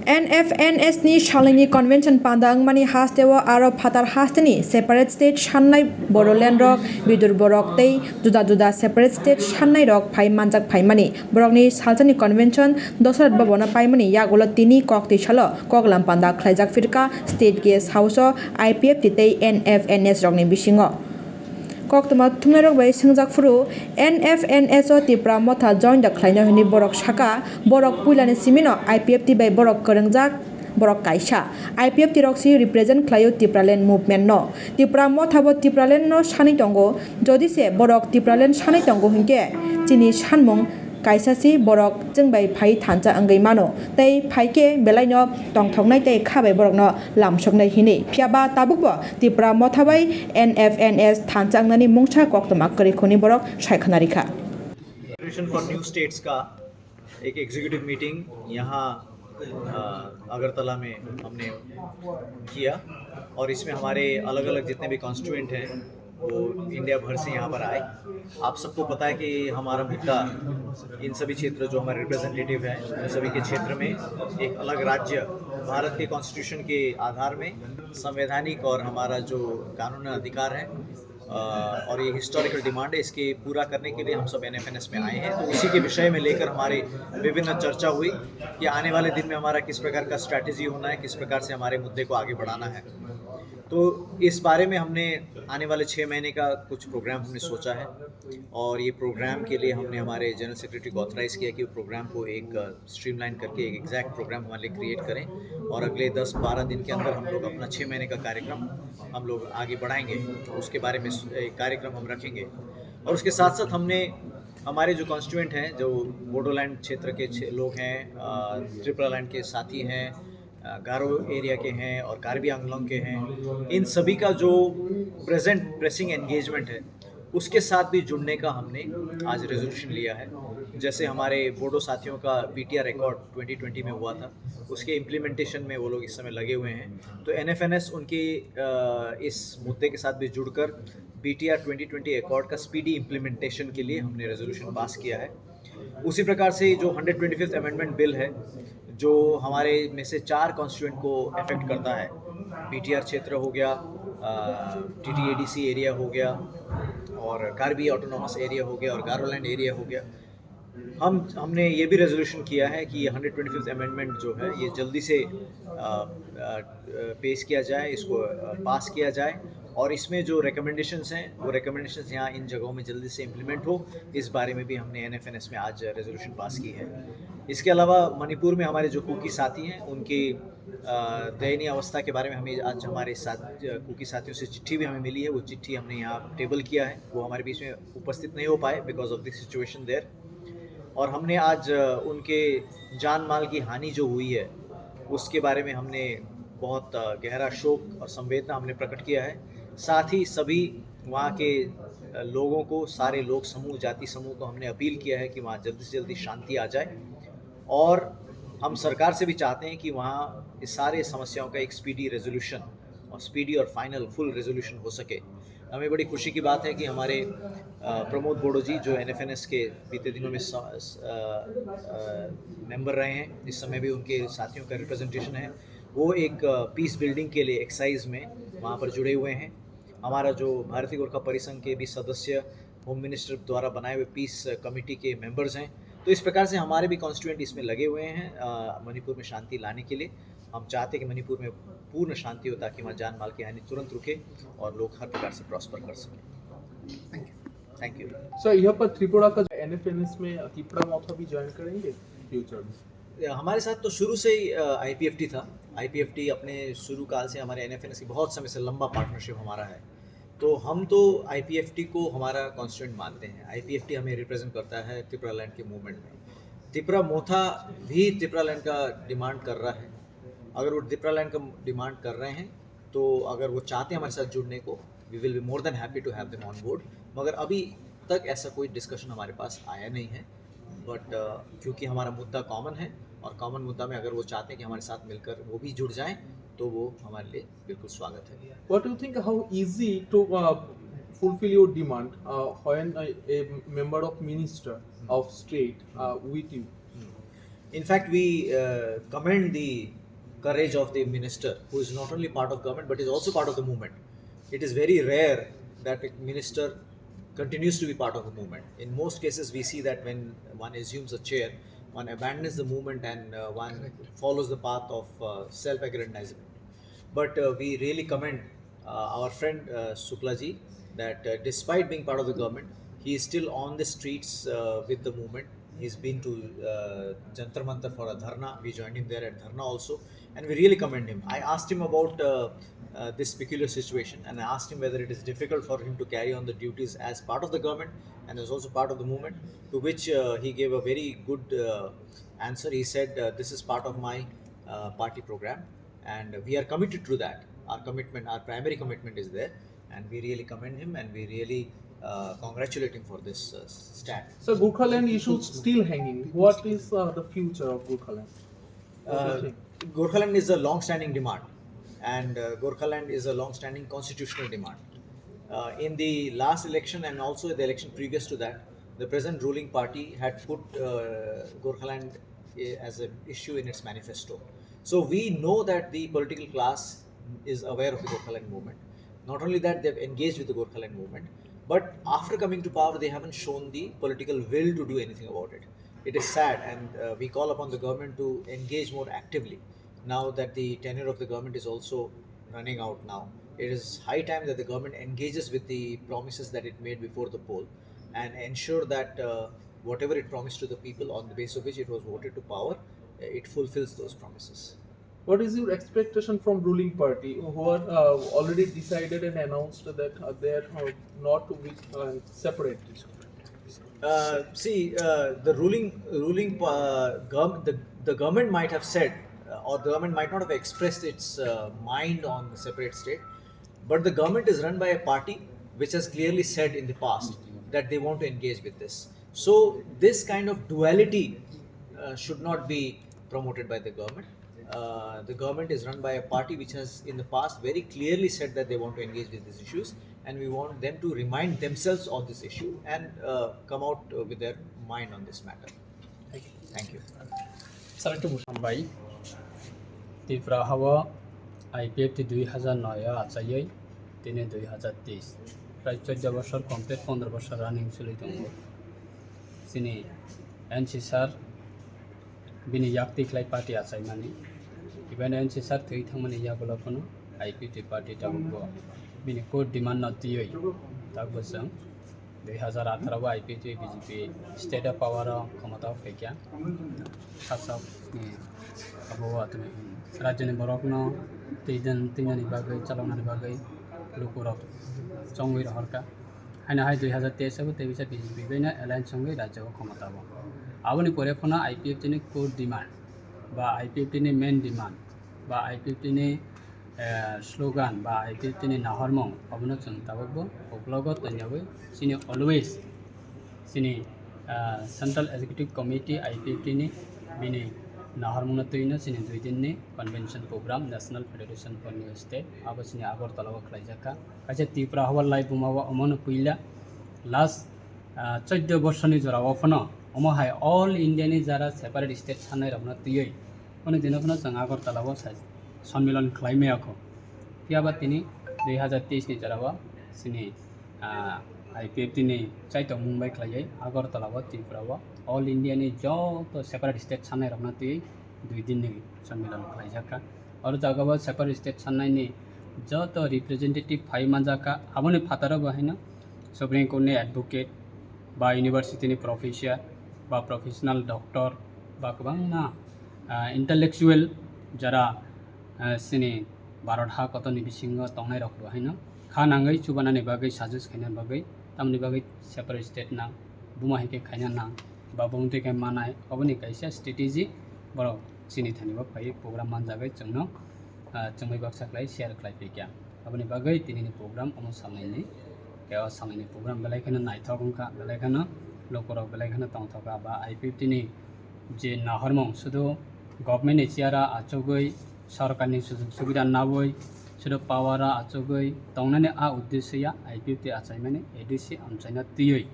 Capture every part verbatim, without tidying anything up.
N F N S ni salnini convention panda wngmani hasteo aro phatar hasteni separate state sannai Bodoland rok, Bidur borok tei juda juda separate state sannai rok phai manjak phaimani. Borokni salsani convention Dosrat Bhavan o paimani yagulo tini kok twi salo koklam panda khlaijak phirkha State Guest House o I P F T tei N F N S rokni bisingo. Koktwma thumnairok bai swngjak phuru, N F N S o Tipra Motha join da khlaino hwnwi borok saka, borok puilani simino I P F T bai borok kwrwngjak, borok kaisa. I P F T rok si represent khlaio Tipraland movement no. Tipra Motha bo Tipraland no sanwi tongo, jodi se borok Tipraland sanwi tongo hinkhe chini sanmung kaisa si borok chwng bai phai thansa wngwi mano, tei phai khe belai no tongthoknai tei kha bai borok no lamsoknai hini. Phiya ba tabuk bo Tipra Motha bai N F N S thansa wngnani mungsa koktwma kwrwi khoni borok sai khwna rikha. Federation for new states का एक executive meeting यहाँ अ, अगरतला में हमने किया और इसमें हमारे अलग अलग जितने भी कॉन्स्टिट्यूएंट हैं वो इंडिया भर से यहाँ पर आए। आप सबको पता है कि हमारा मुद्दा इन सभी क्षेत्र जो हमारे रिप्रेजेंटेटिव हैं उन सभी के क्षेत्र में एक अलग राज्य भारत के कॉन्स्टिट्यूशन के आधार में संवैधानिक और हमारा जो कानून अधिकार है अ, और ये हिस्टोरिकल डिमांड है, इसके पूरा करने के लिए हम सब एनएफएनएस में आए हैं। तो उसी के विषय में लेकर हमारी विभिन्न चर्चा हुई कि आने वाले दिन में हमारा किस प्रकार का स्ट्रैटेजी होना है, किस प्रकार से हमारे मुद्दे को आगे बढ़ाना है। तो इस बारे में हमने आने वाले छः महीने का कुछ प्रोग्राम हमने सोचा है और ये प्रोग्राम के लिए हमने हमारे जनरल सेक्रेटरी को ऑथराइज किया कि वो प्रोग्राम को एक स्ट्रीमलाइन करके एक एग्जैक्ट प्रोग्राम हमारे लिए क्रिएट करें और अगले दस बारह दिन के अंदर हम लोग अपना छः महीने का कार्यक्रम हम लोग आगे बढ़ाएंगे, उसके बारे में एक कार्यक्रम हम रखेंगे। और उसके साथ साथ हमने हमारे जो कॉन्स्टिट्यूएंट हैं, जो बोडोलैंड क्षेत्र के लोग हैं, ट्रिपलालैंड के साथी हैं, गारो एरिया के हैं और कार्बी आंगलोंग के हैं, इन सभी का जो प्रेजेंट प्रेसिंग एंगेजमेंट है उसके साथ भी जुड़ने का हमने आज रेजोल्यूशन लिया है। जैसे हमारे बोडो साथियों का बीटीआर रिकॉर्ड ट्वेंटी ट्वेंटी में हुआ था, उसके इम्प्लीमेंटेशन में वो लोग इस समय लगे हुए हैं। तो एनएफएनएस उनके इस मुद्दे के साथ भी जुड़कर बीटीआर ट्वेंटी ट्वेंटी एकॉर्ड का स्पीडी इम्प्लीमेंटेशन के लिए हमने रेजोल्यूशन पास किया है। उसी प्रकार से जो hundred twenty fifth amendment bill है, जो हमारे में से चार कॉन्स्टिट्यूएंट को अफेक्ट करता है, बीटीआर क्षेत्र हो गया, टीटीएडीसी एरिया हो गया, और कार्बी ऑटोनॉमस एरिया हो गया और गारोलैंड एरिया हो गया। हम हमने ये भी रेजोल्यूशन किया है कि ये हंड्रेड ट्वेंटी फिफ्थ अमेंडमेंट जो है, ये जल्दी से आ, आ, पेश किया जाए, इसको पास किया जाए और इसमें जो रिकमेंडेशंस हैं, वो रिकमेंडेशंस यहाँ इन जगहों में जल्दी से इम्प्लीमेंट हो, इस बारे में भी हमने एनएफएनएस में आज रेजोल्यूशन पास की है। इसके अलावा मणिपुर में हमारे जो कुकी साथी हैं, उनकी दयनीय अवस्था के बारे में हमें आज हमारे साथ कुकी साथियों से चिट्ठी भी हमें मिली है। वो चिट्ठी हमने यहाँ टेबल किया है। वो हमारे बीच में उपस्थित नहीं हो पाए because of the situation there। और हमने आज उनके जान माल की हानि जो हुई है, उसके बारे में हमने बहुत गहरा शोक और संवेदना हमने प्रकट किया है। साथ ही सभी वहाँ के लोगों को, सारे लोग समूह, जाति समूह को हमने अपील किया है कि वहाँ जल्दी से जल्दी शांति आ जाए। और हम सरकार से भी चाहते हैं कि वहाँ इस सारे समस्याओं का एक स्पीडी रेजोल्यूशन और स्पीडी और फाइनल फुल रेजोल्यूशन हो सके। हमें बड़ी खुशी की बात है कि हमारे प्रमोद बोडो जी, जो एनएफएनएस के बीते दिनों में मेंबर रहे हैं, इस समय भी उनके साथियों का रिप्रेजेंटेशन है, वो एक पीस बिल्डिंग के लिए एक्सरसाइज में वहाँ पर जुड़े हुए हैं। हमारा जो भारतीय गोरखा परिसंघ के भी सदस्य होम मिनिस्टर द्वारा बनाए हुए पीस कमेटी के मेंबर्स हैं। तो इस प्रकार से हमारे भी कॉन्स्टिट्यूएंट इसमें लगे हुए हैं मणिपुर में शांति लाने के लिए। हम चाहते हैं कि मणिपुर में पूर्ण शांति हो, ताकि वहाँ जान माल की हानि तुरंत रुके और लोग हर प्रकार से प्रॉस्पर कर सकें। Thank you. सर, यहाँ पर त्रिपुरा का जो एनएफएनएस में तिपरा मोथा भी ज्वाइन करेंगे फ्यूचर में? हमारे साथ तो शुरू से ही आईपीएफटी था। आईपीएफटी अपने शुरू काल से हमारे एनएफएनएस की बहुत समय से लंबा पार्टनरशिप हमारा है। तो हम तो आईपीएफटी को हमारा कॉन्स्टिट्यूएंट मानते हैं। आईपीएफटी हमें रिप्रेजेंट करता है त्रिपुरा लैंड के मूवमेंट में। तिपरा मोथा भी त्रिपुरा लैंड का डिमांड कर रहा है। अगर वो त्रिपुरा लैंड का डिमांड कर रहे हैं तो अगर वो चाहते हैं हमारे साथ जुड़ने को, we will be more than happy to have them on board। मगर अभी तक ऐसा कोई डिस्कशन हमारे पास आया नहीं है। बट क्योंकि हमारा मुद्दा कॉमन है और कॉमन मुद्दा में अगर वो चाहते हैं कि हमारे साथ मिलकर वो भी जुड़ जाएं तो वो हमारे लिए बिल्कुल स्वागत है। What do you think, how easy to uh, fulfill your demand uh, when a, a member of minister of state uh, with you? In fact, we uh, commend the courage of the minister, who is not only part of government but is also part of the movement. It is very rare that a minister continues to be part of a movement. In most cases, we see that when one assumes a chair, one abandons the movement and uh, one follows the path of uh, self-aggrandizement. But uh, we really commend uh, our friend uh, Suklaji, that uh, despite being part of the government, he is still on the streets uh, with the movement. He's been to uh, Jantar Mantar for a dharna. We joined him there at dharna also, and we really commend him. I asked him about uh, uh, this peculiar situation, and I asked him whether it is difficult for him to carry on the duties as part of the government and as also part of the movement, to which uh, he gave a very good uh, answer. He said, uh, "This is part of my uh, party program, and we are committed to that. Our commitment, our primary commitment is there, and we really commend him, and we really uh, congratulate him for this uh, stand." So Gorkhaland issue still hanging. What is uh, the future of Gorkhaland? What do you Uh, think? Gorkhaland is a long-standing demand, and uh, Gorkhaland is a long-standing constitutional demand. Uh, in the last election and also the election previous to that, the present ruling party had put uh, Gorkhaland uh, as an issue in its manifesto. So we know that the political class is aware of the Gorkhaland movement. Not only that, they've engaged with the Gorkhaland movement, but after coming to power, they haven't shown the political will to do anything about it. It is sad, and uh, we call upon the government to engage more actively now that the tenure of the government is also running out now. It is high time that the government engages with the promises that it made before the poll and ensure that uh, whatever it promised to the people on the basis of which it was voted to power, it fulfills those promises. What is your expectation from ruling party, who are uh, already decided and announced that uh, they are uh, not with uh, separate? Uh, see, uh, the ruling ruling uh, gov- the, the government might have said, uh, or the government might not have expressed its uh, mind on the separate state, but the government is run by a party which has clearly said in the past that they want to engage with this. So this kind of duality uh, should not be promoted by the government. Uh, the government is run by a party which has in the past very clearly said that they want to engage with these issues, and we want them to remind themselves of this issue and uh, come out uh, with their mind on this matter. Thank you. Sir, একটু বসুন। Hambai. Tripura hao I P F T dui hazar noi o achaiwi tini dui hazar teis. Prai choddo bosor complete, pondro bosor running choli tongo. Chini N C sir bini yak twi khlai party achaimani. Even N C sir thwi thangmani yagulo phano I P F T party tabukbo bini core demand no twiwi tabukbo chwng dui hazar atharo o I P F T B J P state o power o khomota o phaikha. Khasok ni abo o atwini rajyoni borokno twi dan, twinani bagwi, chaloknani bagwi lukurok chongwi rohorkha. Haino hai dui hazar teis o bo tei bisa B J P bai no alliance wngwi rajyo o khomota o. Aboni pore phano I P F T ni core demand ba I P F T ni main demand ba I P F T ni eh, slogan ba I P F T ni nahormung obono chwng tabukbo uklogo toniyawi chini always chini ah, Central Executive Committee I P F T ni bini nahormungno twino chini dui din ni convention program National Federation for New State abo chini Agartala o khlaijak kha. Kaisa Tripura hao lai buma o omono puila last ah, choddo borsoni jora o phano omo hai all India ni jara separate state sanai rokno twiwi phano dino phano chwng Agartala o sai sonmilan khlai maya kho. Phiya ba tini dui hazar teis ni jora o chini ah, I P F T ni chaitokmung bai khlaiwi Agartala o Tripura o all India ni joto separate state sanai rokno twiwi dui din ni sonmilan khlaijak kha. Oro jaga o separate state sanai ni joto representative phai manjak kha, aboni phataro bo haino Supreme Court ni advocate ba university ni professor ba professional doctor ba kwbangma ah, intellectual jara ah, chini Bharat ha kotorni bisingo tongnai rok bo haino kha nangwi chubanani bagwi suggest khaina bagwi tamni bagwi separate state nang buma hai khe khaina nang ba bumtwi khe manai oboni kaisa strategy borok chini thani bo phai program manjagwi chwngno ah, chwngwi baksa khlai share khlai phaikha. Aboni bagwi tinini program omo salnaini. Tei o salnaini program belai kheno naithok wngkha, belai kheno lukurok belai kheno tongthokha ba I P F T ni je nahormung sudu government ni chair o achugwi sorkarni sujug subida nawi sudu power o achugwi tongnani a uddesyo ya I P F T achaimani A D C amchaina twiwi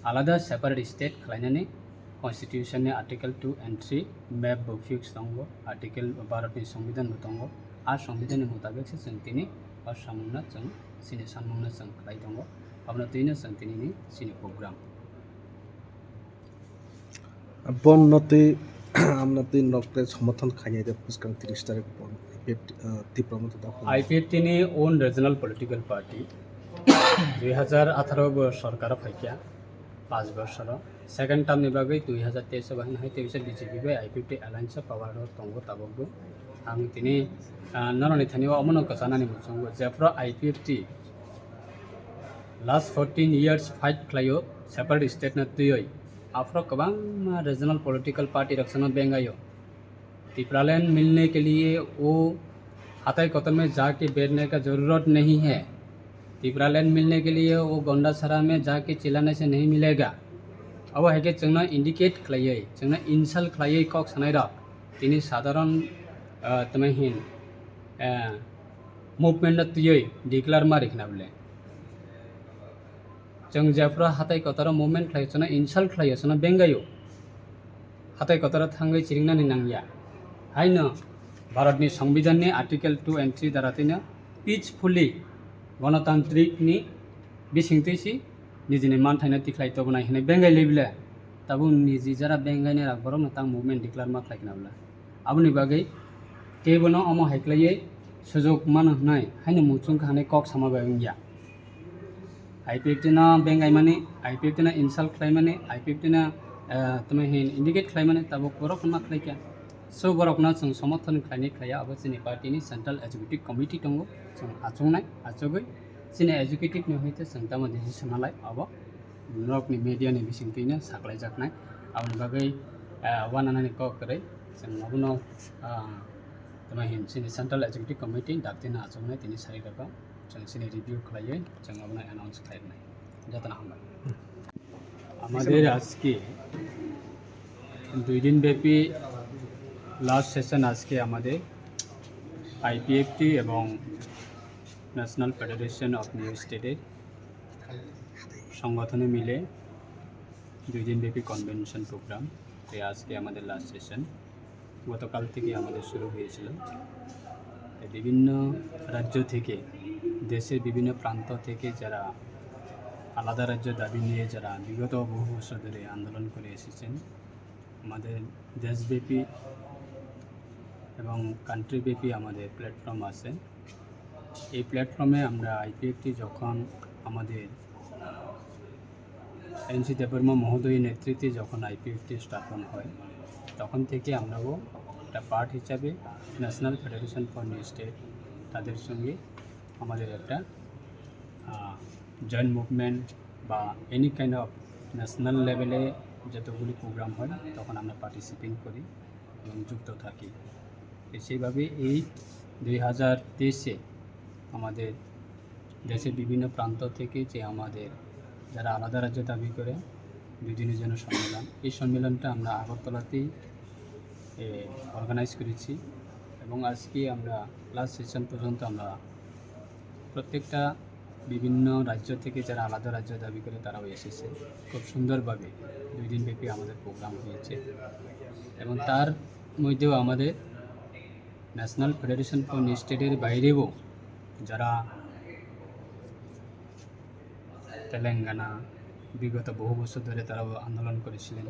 alada separate state khlainani Constitution ni Article two and three, map bo fix tongo, Article Bharat ni Songbidan bo tongo. A Songbidan ni mutabik se chwng tini o samung no chwng chini samung no chwng khlai tongo. Abono twi no chwng tini ni chini program. Bon no twi amno twi nok tei somothon khainai de bwskang tris tarik bon I P F T, ah, Tipra Motha Dakhla. I P F T ni own regional political party dui hazar atharo bo sorkar phaikya. Panch bochor o. Second term ni bagwi dui hazar teis o bahai hai teisa B J P bai I P F T alliance o power o tongo tabuk bo. Ang tini, ah, noroni thani o omono kwchanani muchungo jephru I P F T last fourteen years fight khlaio separate state no twiwi. Aphro kwbangma regional political party rok sano bengaio. Tipraland मिलने के लिए वो हाथाई कोतर में जाके बैठने का ज़रूरत नहीं है। टिपरालैंड मिलने के लिए वो गोंडासरा में जाके चिल्लाने से नहीं मिलेगा। Abo hai khe chwngno indicate khlaiwi, chwngno insult khlaiwi kok sanai rok tini sadharon, ah, tamo hin, ah, movement no twiwi declare ma rikna bole. Chwng jephru hatai kotoro movement khlai, chwngno insult khlaio, chwngno bengaio. Hatai kotoro thangwi chiringnani nangya. Haino Bharatni Songbidanni Article two and three dara tino peacefully, gonotantrik ni bisingtwi si nijini manthaino tikhlai tobonai hinwi bengai lebile. Tabuk niji jara bengaini rak borokno tang movement declare ma khlai khna bwla. Aboni bagwi teibono omo hai khlaiwi sujok mano hwnwi haino muchung kha hwnwi kok sama bai wngya. I P F T no bengaimani, I P F T no insult khlaimani, I P F T no, eh, tamo hin indicate khlaimani tabuk borok ma khlaikha. So borokno chwng somothon khlainai khlaiya, abo chini party ni Central Executive Committee tongo, chwng achuknai, achugwi chini executive ni hoite chwng tamo decision nalai abo. Norokni media ni bisingtwino saklaijaknai. Aboni bagwi, ah, uananani kok kwrwi chwng abono, ah, tamo hin chini Central Executive Committee daktino achuknai tini sari rokno chwng chini review khlaiwi chwng abono announce khlairwnai. Jotono hambai. আমাদের আজকে দুই দিন ব্যাপী last session আজকে আমাদের আইপিএফটি এবং national federation of new স্টেটের সংগঠনে মিলে দুই দিনব্যাপী কনভেনশন প্রোগ্রাম। তো আজকে আমাদের লাস্ট সেশন, গতকাল থেকে আমাদের শুরু হয়েছিল। তো বিভিন্ন রাজ্য থেকে, দেশের বিভিন্ন প্রান্ত থেকে যারা আলাদা রাজ্য দাবি নিয়ে যারা বিগত বহু বছর ধরে আন্দোলন করে এসেছেন, আমাদের দেশব্যাপী এবং কান্ট্রিব্যাপী আমাদের প্ল্যাটফর্ম আছে। এই প্ল্যাটফর্মে আমরা আইপিএফটি যখন আমাদের এনসি দেববর্মা মহোদয়ের নেতৃত্বে যখন আইপিএফটি স্থাপন হয়, তখন থেকে আমরাও একটা পার্ট হিসাবে national federation for new state তাদের সঙ্গে আমাদের একটা, আহ, জয়েন্ট মুভমেন্ট বা এনি কাইন্ড অফ ন্যাশনাল লেভেলে যতগুলি প্রোগ্রাম হয়, তখন আমরা পার্টিসিপেট করি এবং যুক্ত থাকি। তো সেইভাবে এই দুই হাজার তেইশে আমাদের দেশের বিভিন্ন প্রান্ত থেকে যে আমাদের যারা আলাদা রাজ্য দাবি করে দুই দিনের জন্য সম্মেলন, এই সম্মেলনটা আমরা আগরতলাতেই, এ, অর্গানাইজ করেছি এবং আজকে আমরা লাস্ট সেশন পর্যন্ত আমরা প্রত্যেকটা বিভিন্ন রাজ্য থেকে যারা আলাদা রাজ্য দাবি করে তারাও এসেছে। খুব সুন্দরভাবে দুই দিনব্যাপী আমাদের প্রোগ্রাম হয়েছে এবং তার মধ্যেও আমাদের ন্যাশনাল ফেডারেশন ফর নিউ স্টেটের বাইরেও যারা তেলেঙ্গানা বিগত বহু বছর ধরে তারাও আন্দোলন করেছিলেন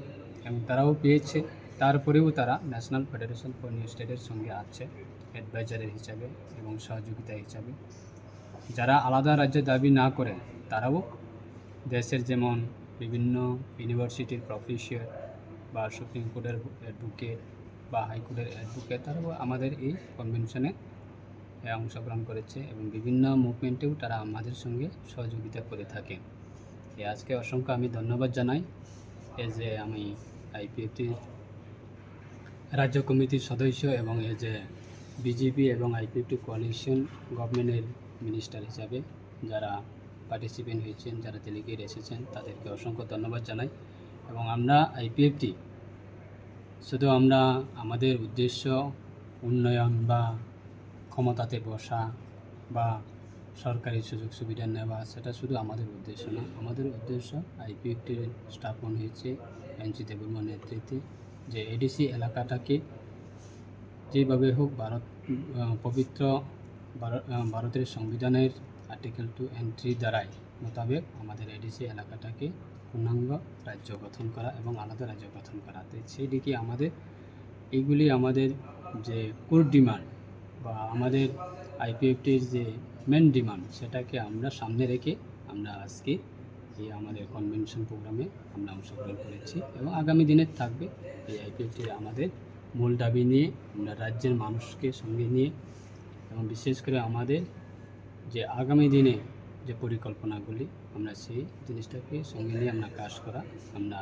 এবং তারাও পেয়েছে, তারপরেও তারা ন্যাশনাল ফেডারেশন ফর নিউ স্টেটের সঙ্গে আছে অ্যাডভাইজারের হিসাবে এবং সহযোগিতা হিসাবে। যারা আলাদা রাজ্য দাবি না করে, তারাও দেশের যেমন বিভিন্ন ইউনিভার্সিটির প্রফেসর বা সুপ্রিম কোর্টের অ্যাডভোকেট বা হাইকোর্টের অ্যাডভোকেট, তারাও আমাদের এই কনভেনশনে, এ, অংশগ্রহণ করেছে এবং বিভিন্ন মুভমেন্টেও তারা আমাদের সঙ্গে সহযোগিতা করে থাকে। এ, আজকে অসংখ্য আমি ধন্যবাদ জানাই, এই যে আমি আইপিএফটির রাজ্য কমিটির সদস্য এবং এই যে বিজেপি এবং আইপিএফটি কোয়ালিশন গভর্নমেন্টের মিনিস্টার হিসাবে যারা পার্টিসিপেন্ট হয়েছেন, যারা ডেলিগেট এসেছেন, তাদেরকে অসংখ্য ধন্যবাদ জানাই। এবং আমরা আইপিএফটি শুধু আমরা আমাদের উদ্দেশ্য উন্নয়ন বা ক্ষমতাতে বসা বা সরকারি সুযোগ সুবিধা নেওয়া, সেটা শুধু আমাদের উদ্দেশ্য না। আমাদের উদ্দেশ্য আইপিএফটির স্থাপন হয়েছে এন সি দেববর্মার নেতৃত্বে যে এডিসি এলাকাটাকে যেভাবে হোক ভারত, আহ, পবিত্র ভারত, আহ, ভারতের সংবিধানের আর্টিকেল টু এন্ড থ্রি ধারায় মোতাবেক আমাদের এডিসি এলাকাটাকে পূর্ণাঙ্গ রাজ্য গঠন করা এবং আলাদা রাজ্য গঠন করা। তো সেই দিকে আমাদের এইগুলি আমাদের যে কোর ডিমান্ড বা আমাদের আইপিএফটির যে মেন ডিমান্ড, সেটাকে আমরা সামনে রেখে আমরা আজকে এই আমাদের কনভেনশন প্রোগ্রামে আমরা অংশগ্রহণ করেছি এবং আগামী দিনে থাকবে এই আইপিএফটির আমাদের মূল দাবি নিয়ে আমরা রাজ্যের মানুষকে সঙ্গে নিয়ে এবং বিশেষ করে আমাদের যে আগামী দিনে যে পরিকল্পনাগুলি, আমরা সেই জিনিসটাকে সঙ্গে নিয়ে আমরা কাজ করা আমরা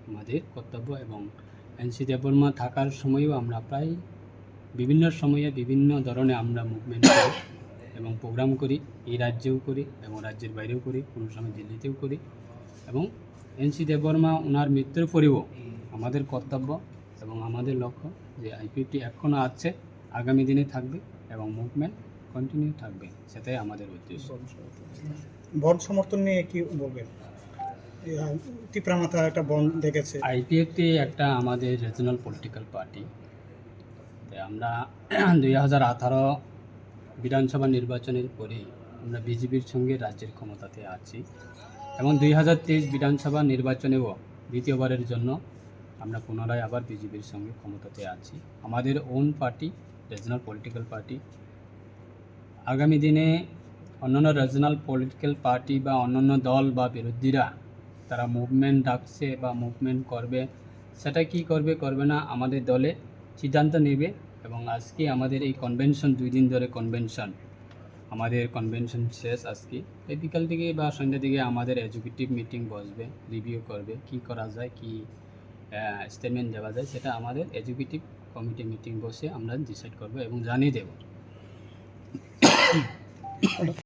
আমাদের কর্তব্য। এবং এন সি দেববর্মা থাকার সময়ও আমরা প্রায় বিভিন্ন সময়ে বিভিন্ন ধরনে আমরা মুভমেন্ট করি এবং প্রোগ্রাম করি, এই রাজ্যেও করি এবং রাজ্যের বাইরেও করি, কোনো সময় দিল্লিতেও করি। এবং এন সি দেববর্মা ওনার মৃত্যুর পরেও আমাদের কর্তব্য এবং আমাদের লক্ষ্য যে আইপিএফটি এখনও আছে, আগামী দিনে থাকবে এবং মুভমেন্ট কন্টিনিউ থাকবে, সেটাই আমাদের উদ্দেশ্য। বনধ সমর্থন নিয়ে কি বলবেন? এই, আহ, তিপ্রা মাথা একটা বনধ ডেকেছে। আইপিএফটি একটা আমাদের রিজনাল পলিটিক্যাল পার্টি। তো আমরা দুই হাজার আঠারো বিধানসভা নির্বাচনের পরে আমরা বিজেপির সঙ্গে রাজ্যের ক্ষমতাতে আছি এবং দুই হাজার তেইশ বিধানসভা নির্বাচনেও দ্বিতীয়বারের জন্য আমরা পুনরায় আবার বিজেপির সঙ্গে ক্ষমতাতে আছি। আমাদের own party, regional political party, আগামী দিনে অন্যান্য রিজনাল পলিটিক্যাল পার্টি বা অন্যান্য দল বা বিরোধীরা তারা মুভমেন্ট ডাকছে বা মুভমেন্ট করবে, সেটা কি করবে করবে না আমাদের দলে সিদ্ধান্ত নেবে। এবং আজকে আমাদের এই কনভেনশন, দুই দিন ধরে কনভেনশন, আমাদের কনভেনশন শেষ আজকে। এই বিকাল দিকে বা সন্ধ্যার দিকে আমাদের এক্সিকিউটিভ মিটিং বসবে, রিভিউ করবে কি করা যায়, কি স্টেটমেন্ট দেওয়া যায়, সেটা আমাদের এক্সিকিউটিভ কমিটি মিটিং বসে আমরা ডিসাইড করব এবং জানিয়ে দেব।